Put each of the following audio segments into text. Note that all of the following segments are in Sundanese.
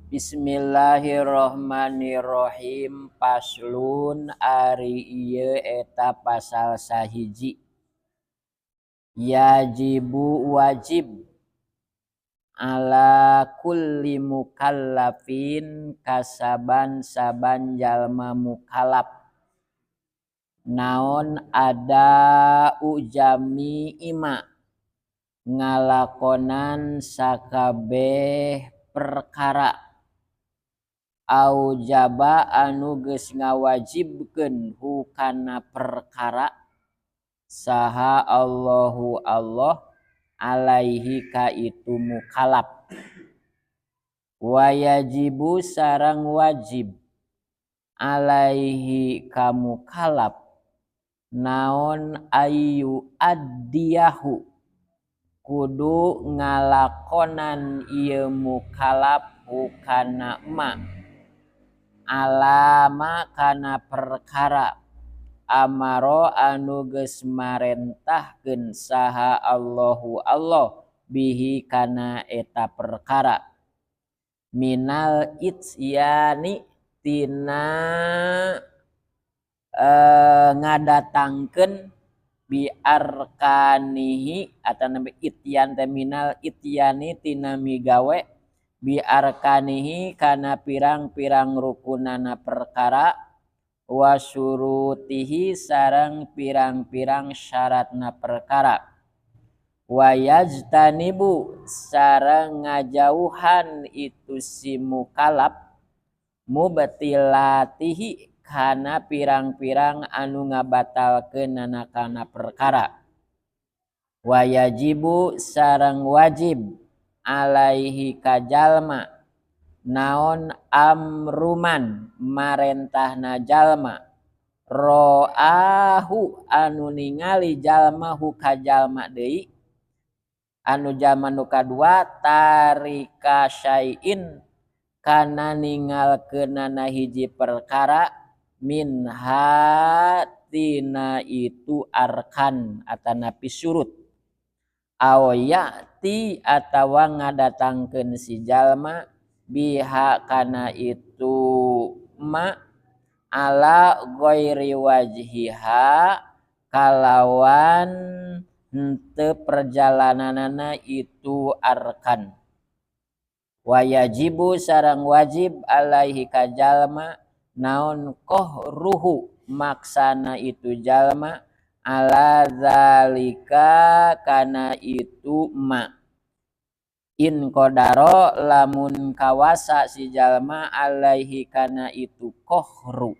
Bismillahirrahmanirrahim. Faslun ari ieu eta pasal sahiji. Yajibu wajib ala kulli mukallafin kasaban-saban jalma mukallaf. Naon ada ujami ima ngalakonan sakabeh perkara aujaba anu geus ngawajibkeun hukana perkara saha Allahu Allah alaihi ka itu mukallaf. Wayajibu sareng wajib alaihi ka mukallaf naon ayu addiyahu kudu ngalakonan ieu mukallaf hukana ma alama kana perkara amaro anu geus marentahkeun saha Allahu Allah bihi kana eta perkara minal ityani tina ngadatangkeun bi arkanihi atanapi ityan teh minal ityani tina migawe bi arkanihi kana pirang-pirang rukunana perkara wa syurutihi sareng pirang-pirang syaratna perkara wa yajtanibu sareng ngajauhan itu si mukallaf mubtilatihi kana pirang-pirang anu ngabatalkeunana kana perkara wa yajibu sareng wajib alaihi kajalma naon amruman marentahna jalma ro'ahu anu ningali jalma hu kajalma deui anu jalma nu kadua tarika syai'in kana ningalkeunana hiji perkara minha tina itu arkan atanapi surut aw ya'ti atawa ngadatangkeun si jalma biha kana itu ma ala ghairi wajhiha kalawan henteu perjalananana itu arkan. Wayajibu sareng wajib alaihi kajalma naon kohruhu maksana itu jalma ala zalika kana itu ma in qadaro lamun kawasa si jalma alaihi kana itu kohru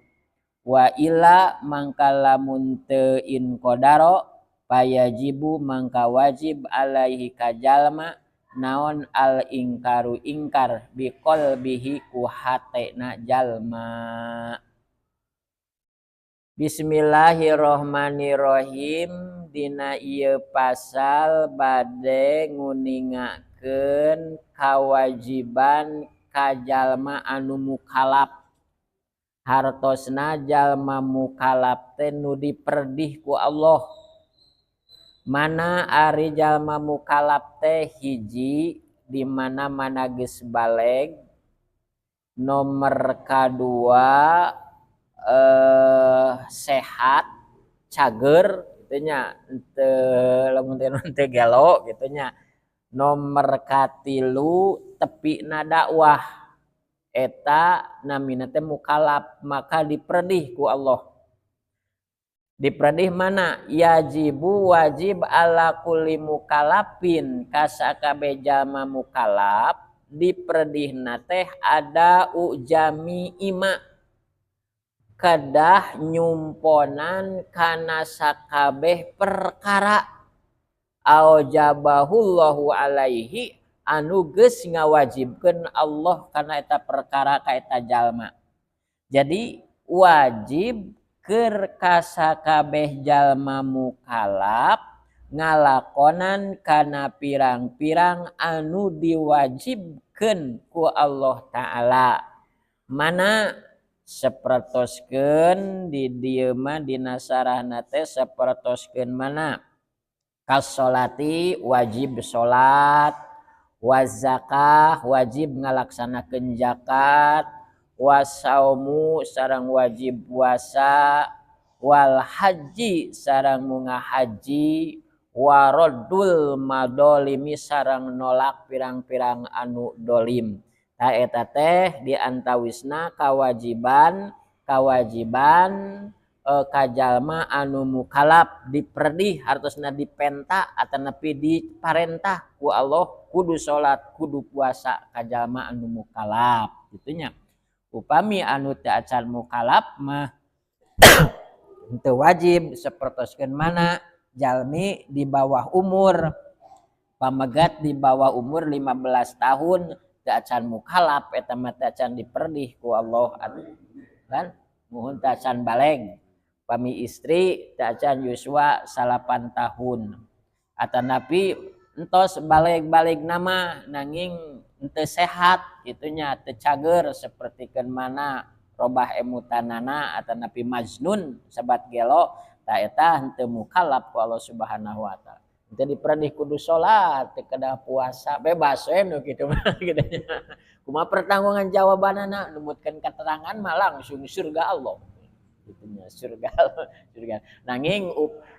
wa ila mangka lamun teu in qadaro payajibu mangka wajib alaihi kajalma naon al ingkaru ingkar biqalbihi ku hatena jalma. Bismillahirrahmanirrahim. Dina ieu pasal bade nguningakeun kawajiban ka jalma anu mukallaf. Hartosna jalma mukallaf teh nu diperdih ku Allah. Mana ari jalma mukallaf teh hiji di mana-mana geus baleg, nomor kadua sehat cager kitu nya teu lamun teu gelo kitu nya, nomor katilu tepina dakwah eta namina teh mukallaf maka diperdih ku Allah. Diperdih mana? Yajibu wajib ala kulli mukallafin kasakabe jalma mukallaf diperdihna teh ada ujami ima kedah nyumponan kana sakabeh perkara aujabahullahu alaihi anu geus ngawajibkeun Allah kana eta perkara ka eta jalma. Jadi wajib keur kasakabeh jalma mukallaf ngalakonan kana pirang-pirang anu diwajibkeun ku Allah Ta'ala. Mana sapertoskeun di dieu mah dina sarahna teh sapertoskeun mana kasolati wajib salat, Wazakah wajib ngalaksanakeun zakat, wasaumu sareng wajib puasa, wal haji sareng munga haji, waradul madolimi sareng nolak pirang-pirang anu dolim. Tah eta teh diantawisna kewajiban kajalma anu mukalaf diperdih hartosna dipenta atanapi diparentah ku Allah kudu salat kudu puasa kajalma anu mukalaf kitu nya. Upami anu teu acan mukalaf mah teu wajib sapertoskeun mana jalmi di bawah umur, pamegat di bawah umur 15 tahun teu acan mukalaf eta mah teu acan diperdih ku Allah kan muhun teu acan baleg. Pami istri teu acan yuswa 9 tahun atanapi entos baleg-baleg nama nanging henteu sehat kitu nya teu cager sapertikeun mana robah emutanana atanapi majnun sebat gelo ta eta henteu mukallaf ku Allah Subhanahu wa taala. Henteu diperdih kudu salat, teu kedah puasa, bebas we nu kitu mah kitu nya. Kumaha pertanggungan jawabanana numutkeun keterangan mah langsung surga Allah. Kitu nya surga Allah, surga. Nanging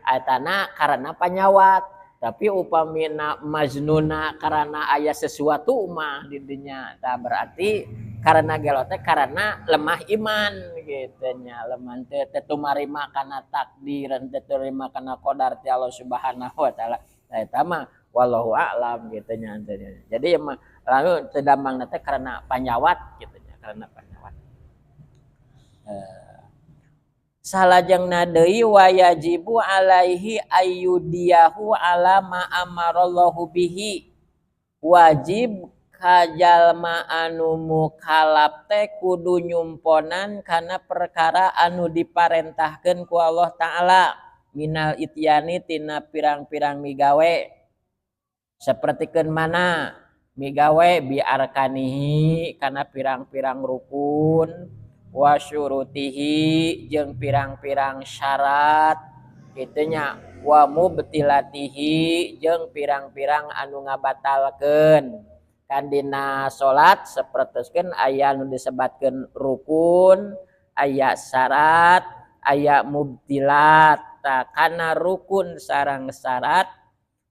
etana karena panyawat, tapi upamina majnuna karena aya sesuatu mah di dinya tah berarti karena gelo teh karena lemah iman gitu nya, lemah teu tumarima kana takdir, teu terima kana qadar ti Allah Subhanahu wa taala. Tah eta mah wallahu a'lam gitu nya. Jadi mah lalu teu damangna teh karena panyawat gitu nya, karena panyawat. Salajengna deui wajibu alaihi ayyudiyahu ala ma amarallahu bihi. Wajib kajalma anu mukalaf teh kudu nyumponan kana perkara anu diparentahkeun ku Allah Ta'ala minal ityani tina pirang-pirang migawe. Sapertikeun mana migawe bi arkanihi kana pirang-pirang rukun, wa syurutihi jeung pirang-pirang syarat kitu nya, wa mubtilatihi jeung pirang-pirang anu ngabatalkeun. Kan dina salat sapertoskeun aya nu disebatkeun rukun, aya syarat, aya mubtilat. Tah kana rukun sareng syarat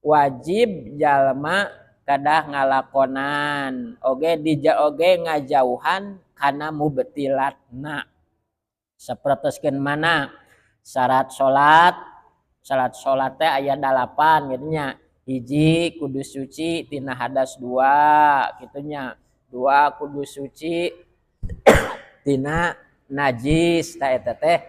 wajib jalma kedah ngalakonan oge oge ngajauhan kana mubtilatna. Sapertoskeun mana syarat salat, syarat salat teh aya 8 kitu nya. Hiji kudu suci tina hadas, 2 kitu nya. 2 kudu suci tina najis. Tah eta teh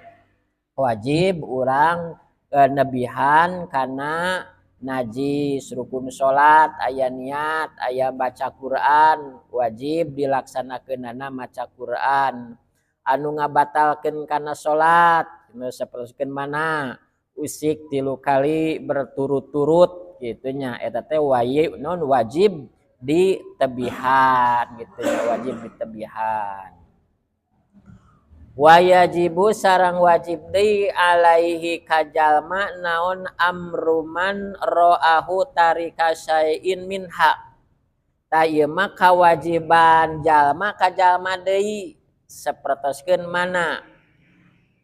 wajib urang nebihan kana najis. Rukun salat aya niat, aya baca Quran, wajib dilaksanakeunana maca Quran. Anu ngabatalkeun kana salat sapertoskeun mana usik 3 kali berturut-turut kitu nya, eta teh wajib non wajib ditebihan gitu ya, wajib ditebihan. Wajibu sareng wajib deui alaihi kajalma naon amruman ra'ahu tarika syai'in minha. Tah ieu mah kawajiban jalma ka jalma deui sapertoskeun mana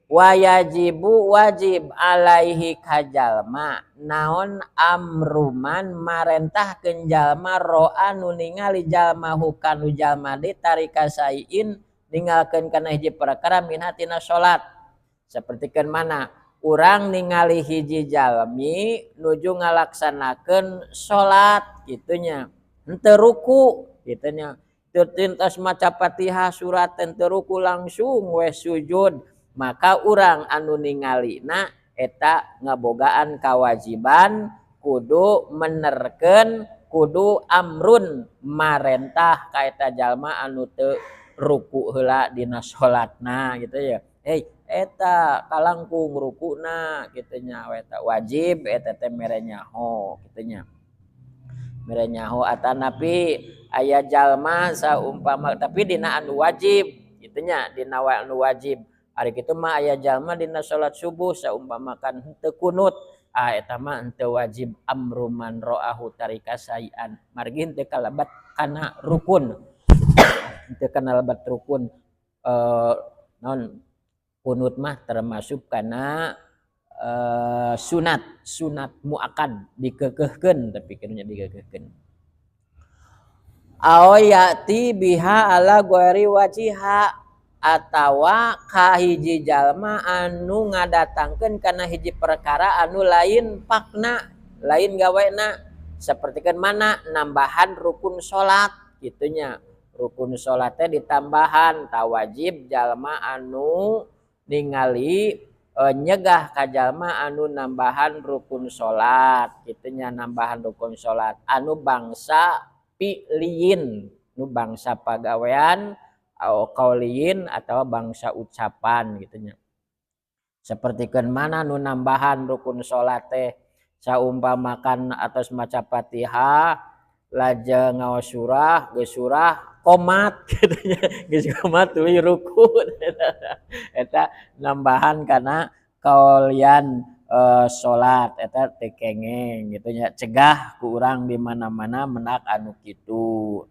wajibu wajib alaihi kajalma naon amruman marentahkeun jalma ro'a nu ningali jalma hukanu jalma deui tarika syai'in ninggalkeun kana hiji perkara minha tina salat. Sapertikeun mana urang ningali hiji jalmi nuju ngalaksanakeun salat kitu nya, henteu ruku kitu nya, teu tintos maca Fatihah surat henteu ruku langsung we sujud, maka urang anu ningalina eta ngabogaan kawajiban kudu menerkeun, kudu amrun marentah ka eta jalma anu teu ruku heula dina salatna gitu ya. Hei eta kalangkung rukuna kitu nya, eta wajib eta teh mere nyaho kitu nya. Mere nyaho atanapi aya jalma saumpama tapi dina anu wajib kitu nya, dina anu wajib. Ari kitu mah aya jalma dina salat subuh saumpama kan henteu kunut Ah, eta mah henteu wajib amru man ra'ahu tarika syai'an, margi henteu kalebat kana rukun, henteu kana lebat rukun. Non kunut mah termasuk kana sunat, sunat muakkad, dikekeuhkeun, tapi kitu dikekeuhkeun. Aw ya'ti biha ala ghairi wajiha, atawa ka hiji jalma anu ngadatangkeun kana hiji perkara anu lain pakna, lain gawena, sapertikeun mana nambahan rukun salat kitu nya. Rukun salat teh ditambahan, tah wajib jalma anu ningali nyegah ka jalma anu nambahan rukun salat kitu nya. Nambahan rukun salat anu bangsa fi'liyin, nu bangsa pagawean, au qauliyin atau bangsa ucapan gitu nya. Sapertikeun mana nu nambahan rukun salat teh saumpamakan atos maca Fatihah, lajeng ngaos surah, geus surah komat gitu nya, geus komat tuluy ruku, eta nambahan kana kaulian salat, eta teu kengeng gitu nya. Cegah ku urang di mana-mana menak anu kitu.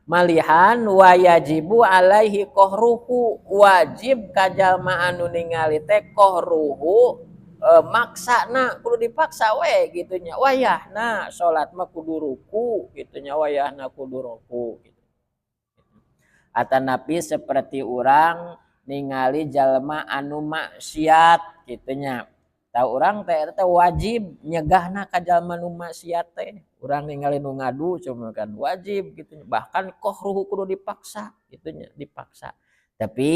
Malihan wayajibu alaihi qahruhu, wajib ka jalma anu ningali teh qahruhu, maksana, kudu dipaksa we gitu nya. Wayahna salat mah kudu ruku gitu nya, wayahna kudu ruku gitu. Atanapi seperti urang ningali jalma anu maksiat gitu nya, tah urang teh eta wajib nyegahna ka jalma nu maksiat teh. Urang ningali nu ngadu cuma kan wajib gitu, bahkan qahruhu kudu dipaksa gitu nya, dipaksa. Tapi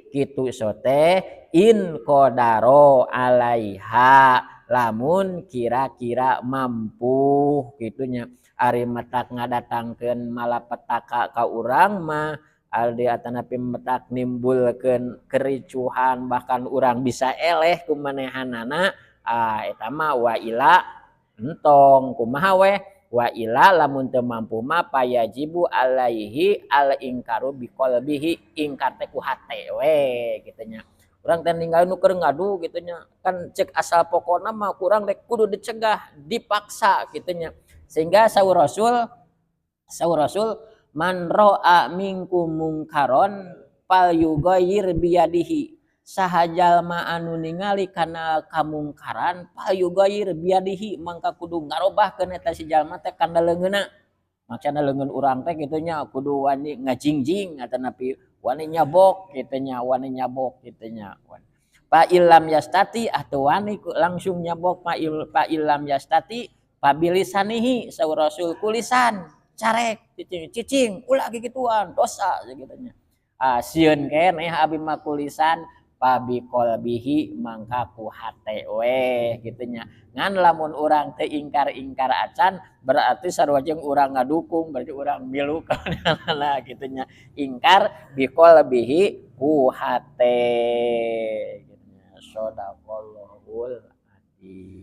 kitu sote in qadaro alaiha, lamun kira-kira mampu gitu nya. Ari matak ngadatangkeun malapetaka ka urang mah, aldi atanapi metak nimbulkeun kericuhan, bahkan urang bisa eleh ku manehanana, ah eta mah wa ila entong kumaha weh. Wa ila lamun teu mampu mah payajibu alaihi al ingkaru biqalbihi, ingkar teh ku hate we kitu nya. Urang teh ninggal nu keur ngadu kitu nya kan, cek asal pokona mah kurang teh kudu dicegah, dipaksa kitu nya. Sehingga saur Rasul, man ra'a minkum mungkaron falyughayyir biyadihi, saha jalma anu ningali kana kamungkaran, falyughayyir biyadihi, mangka kudu ngarobahkeun eta si jalma teh kana leungeunna. Maksana leungeun urang teh kitu nya, kudu wani ngajingjing atanapi wani nyabok kitu nya, wani nyabok kitu nya. Fa illam yastati, atau wani langsung nyabok, fa illam yastati fabilisanihi, saur Rasul kulisan carek, cicing cicing, ulah gituan, dosa gitu nya. Ah, sieun keneh abi mah kulisan, fabiqalbihi, mangka ku hate we gitu nya. Ngan lamun urang teu ingkar-ingkar acan, berarti sarua jeung urang ngadukung, berarti urang milu kana gitu nya. Ingkar biqalbihi, ku hate gitu nya. Shadaqallahul adzim.